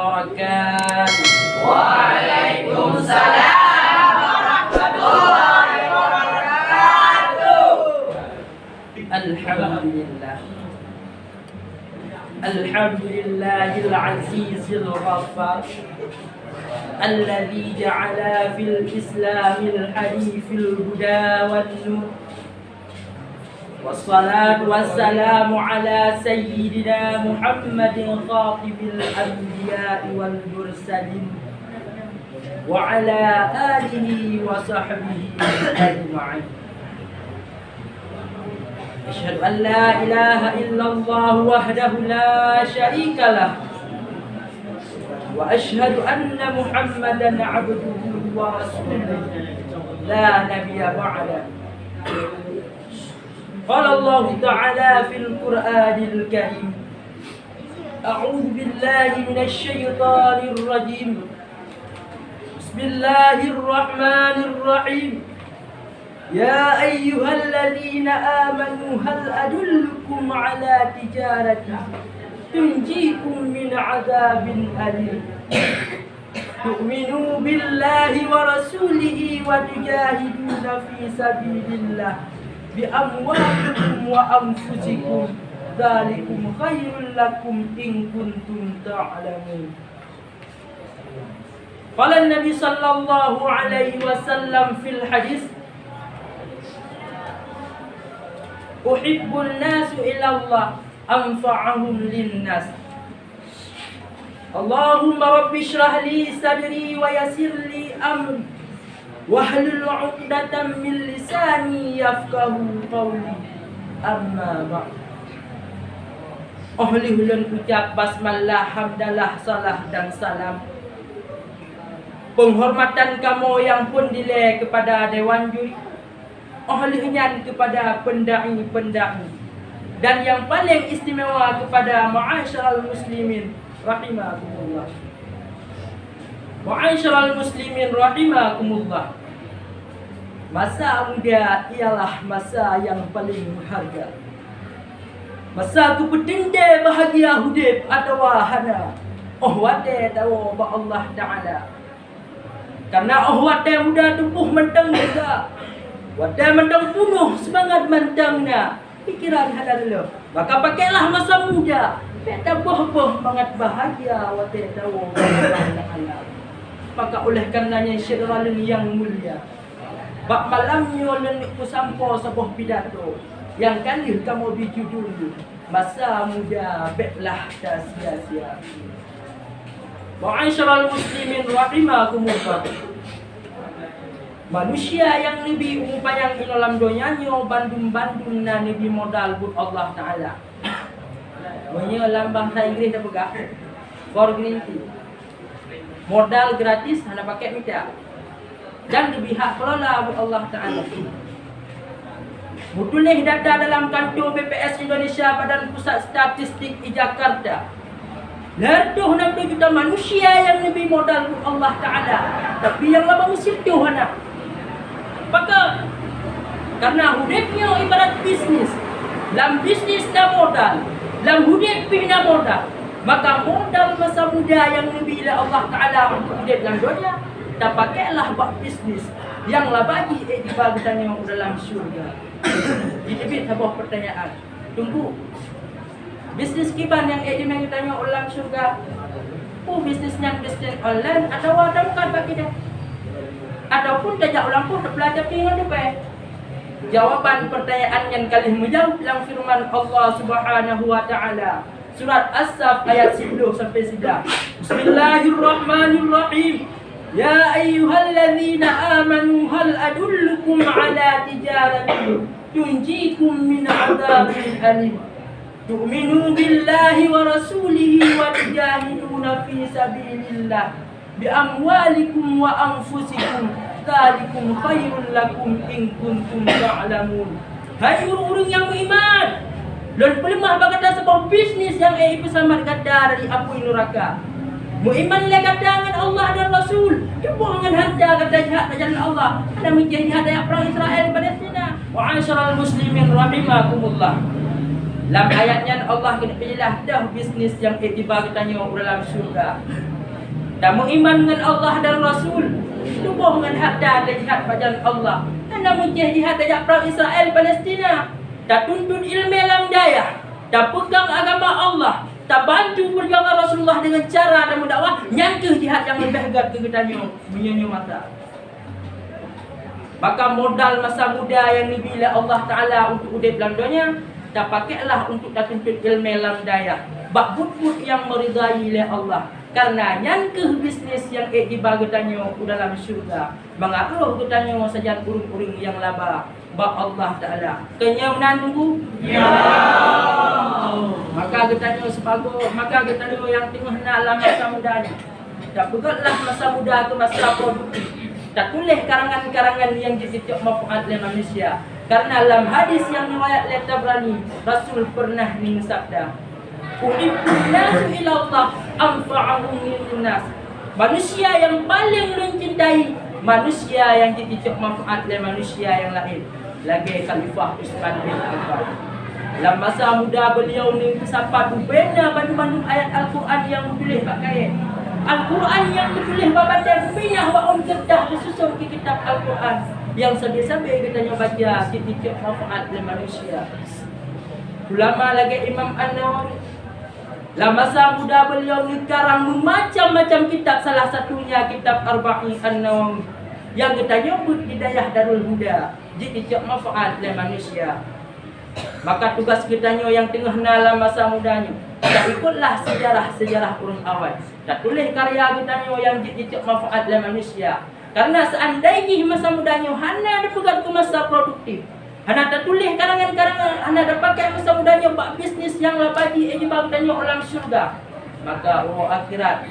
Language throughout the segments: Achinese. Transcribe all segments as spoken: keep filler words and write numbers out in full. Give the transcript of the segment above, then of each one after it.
وبركاته. وعليكم السلام ورحمة الله وبركاته. الحمد لله. الحمد لله العزيز الغفار، الذي جعل في الإسلام الحنيف الهدى والنور. والصلاة والسلام على سيدنا محمد خاتم الأنبياء والمرسلين، وعلى آله وصحبه أجمعين. أشهد أن لا إله إلا الله وحده لا شريك له، وأشهد أن محمدا عبده ورسوله لا نبي بعده. قال الله تعالى في القرآن الكريم: أعوذ بالله من الشيطان الرجيم. بسم الله الرحمن الرحيم. يا أيها الذين آمنوا هل أدلكم على تجارة تنجيكم من عذاب أليم؟ تؤمنون بالله ورسوله وتجاهدون في سبيل الله بأموالكم وأنفسكم، ذلكم خير لكم إن كنتم تعلمون. قال النبي صلى الله عليه وسلم في الحديث: أحب الناس إلى الله أنفعهم للناس. اللهم رب اشرح لي صدري ويسر لي أمري واحلل عقدة من لساني يفقهوا قولي. أما بعد. Óh lheueh lôn ucab basmalah, hamdalah, salah dan salam, peunghormatan kamoe nyang phon dilée keupada dewan juri, óh lheueh nyan keupada peundai-peundai, dan nyang paleng istimewa keupada ma'asyiral muslimin rahimakumullah. Ma'asyiral muslimin rahimakumullah. Masa muda ialah masa nyang paleng meuharga. Masa keupeuteuntée bahagia udeb atawa hana, óh watée tawoe bak Allah Ta'ala. Kareuna óh watée muda tuboh mantong teuga, watée mantong punoh seumangat mantong na, pikeran hana leuloh. Maka pakeklah masa muda, bék taboh-boh mangat bahagia watée tawoe bak Allah Ta'ala. Maka oleh kareuna nyan syedara lôn nyang mulia, bak malam nyoe lôn peusampoe saboh pidato nyang ka lheueh kamoe bri judul, Masa Muda Béklah Tasia-sia. Ma'asyiral muslimin rahimakumullah. Manusia nyang neubi umu panyang inoe lam donya nyoe bandum-bandum na neubi modal buet Allah Ta'ala. Meunyoe lam bahasa Inggréh tapeugah, for granted. Modal gratis hana pakék mita. Dan geupihak kelola buet Allah Ta'ala. Meutuléh data dalam kanto B P S Indonesia, Badan Pusat Statistik di Jakarta, lhèe reutôh nam plôh juta manusia nyang neubi modal buet Allah Ta'ala, tapi nyang laba meusieutoh hana. Pakon? Karena udép nyoe ibarat bisnis. Lam bisnis na modal, lam udép pih na modal. Maka modal masa muda nyang neubi lé Allah Ta'ala untuk udép lam donya, tapakélah bak bisnis nyang laba jih ék jiba geutanyoe u dalam syeuruga. Jiteubiet saboh peurtanyaan, Teungku, bisnis kiban nyang ék jiba geutanyoe u dalam syeuruga? Peue bisnis nyan, bisnis online atawa tameukat bak kidang? Ataupun tajak u lampôh tapeulacak pih ngon tupée? Jawaban peurtanyaan nyan ka lheueh meujaweueb lam feureuman Allah Subhanahu wa Ta'ala. Surat As-Saff ayat siploh sampai siblaih. Bismillahirrahmanirrahim. Ya ayyuhalladzina amanu hal adullukum ala tijaratin tunjikum min adzabin alim. Tu'minu billahi wa rasulihi wa tujahiduna fi sabilillah bi amwalikum wa anfusikum, dzalikum khairul lakum in kuntum ta'lamun. Hai ureuëng-ureuëng nyang meuiman, lôn peuleumah bak gata saboh bisnis nyang ék ipeuseulamat gata dari apui nuraka. Meuiman lé gata ngon Allah dan Rasul, tuboh ngon hareuta gata jihad bak jalan Allah, hana meucéh jihad tajak prang Israel Palestina. Ma'asyiral muslimin rahimakumullah. Lam ayat nyan Allah keuneuk peujeulaih deuh bisnis nyang ék jiba geutanyoe u dalam syeuruga. Tameuiman ngon Allah dan Rasul, tuboh ngon hareuta tajihad bak jalan Allah. Hana meucéh jihad tajak prang Israel Palestina. Tatuntut ileumèe lam dayah, tapeugah agama Allah, tabantu peujuangan Rasulullah deungon cara tameudakwah, nyan kheueh jihad nyang leubeh gèt keu geutanyoe meunyoe nyoe masa. Maka modal masa muda nyang neubi lé Allah Taala untuk udép lam donya, tapakèklah untuk tatuntut ileumèe lam dayah, bak buet-buet nyang meuridai lé Allah. Kareuna nyan kheueh bisnis nyang ék jiba geutanyoe u dalam syeuruga, mangat roh geutanyoe sajan ureueng-ureueng nyang laba bak Allah Taala. Keu nyoe meunan, Teungku? Ya. Maka geutanyoe sibagoe, maka geutanyoe nyang teungoh na lam masa muda nyoe, tapeugètlah masa muda keu masa produktif. Tatuléh karangan-karangan nyang jeuet cok manfaat lé manusia. Kareuna lam hadis nyang riwayat lé Tabrani, Rasul peureunah neusabda, "Uhabbun nasu ilallah anfa'uhum linnas." Manusia nyang paleng lôn cintai, manusia nyang jeuet cok manfaat lé manusia nyang laén, lagèe Khalifah Utsman bin Affan. Lam masa muda beliau neupeusapat bubena bandum-bandum ayat Al-Qur'an nyang geutuléh bak kayèe. Al-Qur'an nyang geutuléh bak batèe, bubena bak ôn keureutah geususun keu kitab Al-Qur'an nyang sabe-sabe geutanyoe baca jeuet cok manfaat lé manusia. Ulama lagèe Imam An-Nawawi, lam masa muda beliau neukarang meumacam-macam kitab, salah satunya kitab Arba'in An-Nawawi nyang geutanyoe beuet di dayah Darul Huda, jeuet cok manfaat lé manusia. Maka tugas geutanyoe nyang teungoh na lam masa muda nyoe, taikutlah seujarah-seujarah ureueng awai. Tatuléh karya geutanyoe nyang jeuet cok manfaat lé manusia. Kareuna seandai jih masa muda nyoe hana tapeugèt keu masa produktif, hana tatuléh karangan-karangan, hana tapakèk masa muda nyoe bak bisnis nyang laba jih ék jiba geutanyoe u lam syeuruga, maka uroe akhirat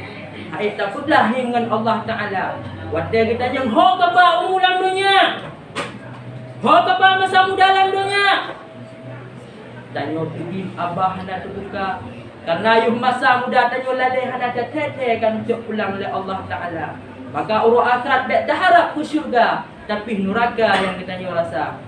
hana tapeublaih ngon Allah Taala. Watèe geutanyoe ho kaba umu lam donya, ho kaba masa muda lam donya, tanyoe pih aba hana teubuka. Kareuna yoh masa muda tanyoe lalè hana tathèe-thèe ka neucok pulang lé Allah Taala. Maka uroe akhirat bèk taharab keu syeuruga, tapi nuraka nyang geutanyoe rasa.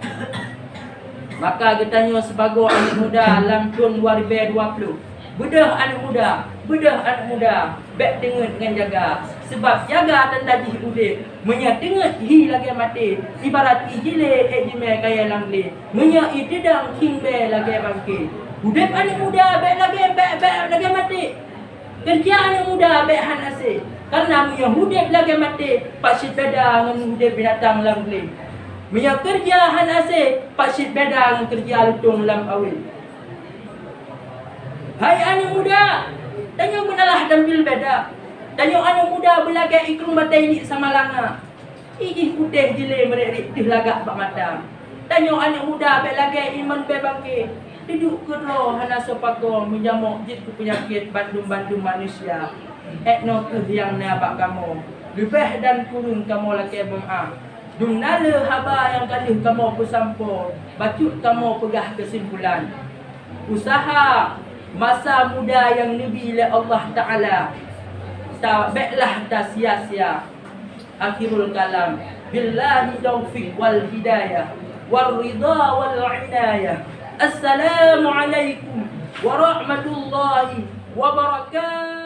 Maka geutanyoe sibagoe aneuk muda lam thôn dua ribèe dua ploh, beudôh aneuk muda, beudôh aneuk muda, bèk teungeut ngon jaga. Sabab jaga tanda jih udép. Meunyoe teungeut hi lagèe maté, ibarat i jilé ék jimè kayèe lam glé. Meunyoe i teudong khieng bèe lagèe bangké. Udép aneuk muda bèk lagèe, bèk, bèk lagèe maté. Keureuja aneuk muda bèk han asé. Kareuna meunyoe udép lagèe maté, pat cit beda ngon udép binatang lam glé. Meunyoe keureuja han asé, pat cit beda ngon keureuja lutông lam awé. Hai aneuk muda, tanyoe meunalah tampil beda. Tanyoe aneuk muda beulagèe ikrung batèe ilik Samalanga. I jih putéh jilé meuriek-riek deuh lagak bak mata. Tanyoe aneuk muda bèk lagèe imon bèe bangké, teuduek keudroe hana soe pakoe, meujamok jeuet keu peunyakét bandum-bandum manusia. Èk noe kheueh nyang na bak kamoe, leubeh dan kureueng kamoe lakèe meu'ah. Dum na le haba nyang ka lheueh kamoe peusampoe, bacut kamoe peugah keusimpulan. Useuha masa muda nyang neubi lé Allah Taala, ta-, bèklah tasia-sia. Akhirul kalam. Billahi taufiq wal hidayah, war ridha wal inayah. Assalamualaikum warahmatullahi wabarakatuh.